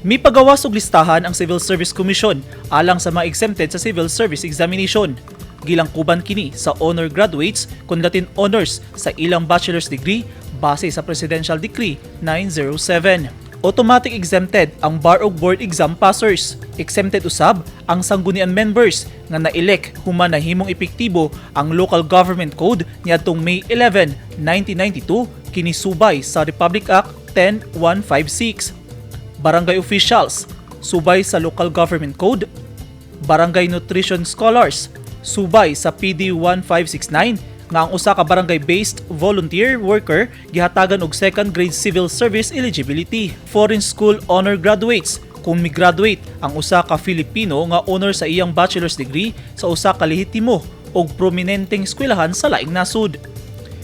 Mipagawas og listahan ang Civil Service Commission alang sa mga exempted sa Civil Service Examination. Gilangkuban kini sa honor graduates kon Latin honors sa ilang bachelor's degree base sa Presidential Decree 907. Automatic exempted ang bar ug board exam passers. Exempted usab ang sanggunian members nga na-elect human nahimong epektibo ang Local Government Code niadtong May 11, 1992, kini subay sa Republic Act 10156. Barangay officials, subay sa Local Government Code. Barangay Nutrition Scholars, subay sa PD 1569, nga ang usa ka barangay-based volunteer worker gihatagan og second grade civil service eligibility. Foreign school honor graduates, kung mi-graduate ang usa ka Filipino nga honor sa iyang bachelor's degree sa usa ka lehitimo og prominenteng eskwelahan sa laing nasud.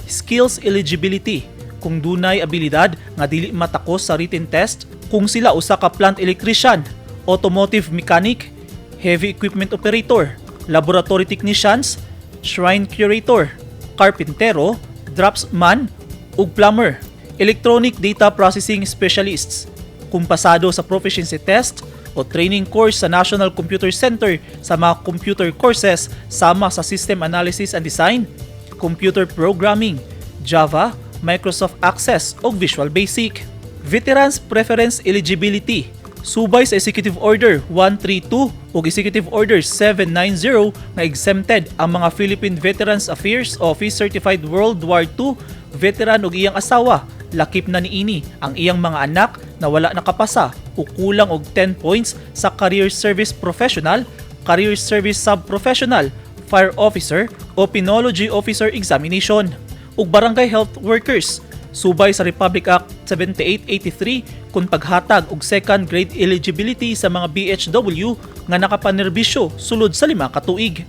Skills eligibility, kung dunay abilidad nga dili matakos sa written test, kung sila usa ka plant electrician, automotive mechanic, heavy equipment operator, laboratory technicians, shrine curator, carpintero, draftsman ug plumber. Electronic data processing specialists, kung pasado sa proficiency test o training course sa National Computer Center sa mga computer courses sama sa System Analysis and Design, Computer Programming, Java, Microsoft Access ug Visual Basic. Veterans Preference Eligibility, subay sa Executive Order 132 ug Executive Order 790 nga exempted ang mga Philippine Veterans Affairs Office Certified World War II veteran ug iyang asawa, lakip na niini ang iyang mga anak na wala nakapasa o kulang og 10 points sa Career Service Professional, Career Service Sub-Professional, Fire Officer o Penology Officer Examination, ug barangay health workers, subay sa Republic Act 7883 kung paghatag og second grade eligibility sa mga BHW nga nakapanerbisyo sulod sa 5 ka tuig.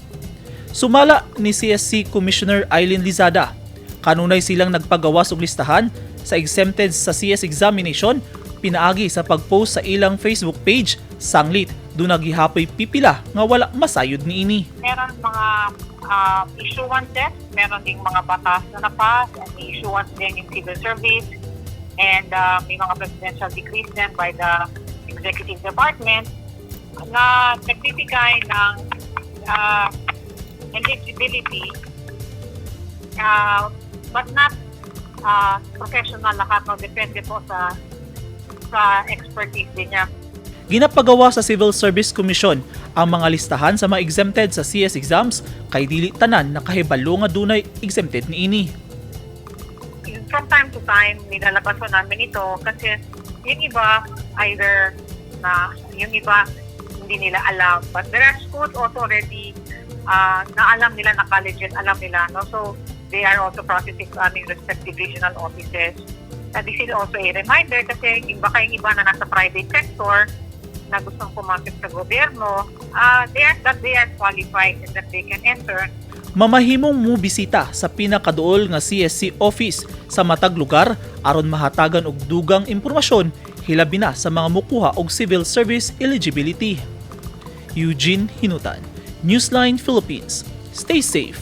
Sumala ni CSC Commissioner Eileen Lizada, kanunay silang nagpagawas og listahan sa exempted sa CS examination pinaagi sa pag-post sa ilang Facebook page, sanglit duna gihapoy pipila nga wala masayod niini. Meron mga issuances, meron ding mga batas na na-pass, and may issuance din yung civil service, and may mga presidential decrees din by the executive department na nagbibigay ng eligibility, but not professional lahat, no? Depende po sa expertise din niya. Ginapagawa sa Civil Service Commission ang mga listahan sa mga exempted sa CS exams kay dili tanan nakahibalo nga dunay exempted niini. From time to time, nilalabas po namin ito kasi yung iba, either na yung iba hindi nila alam. But there are schools also already na alam nila, na colleges alam nila. No? So, they are also processing sa aming respective regional offices. This is also a reminder kasi yung baka yung iba na nasa private sector na gustong pumasok sa gobyerno, that they are qualified and that they can enter. Mamahimong mobisita sa pinakaduol nga CSC office sa matag lugar aron mahatagan og dugang impormasyon, hilabi na sa mga mukuha og civil service eligibility. Eugene Hinutan, Newsline Philippines. Stay safe.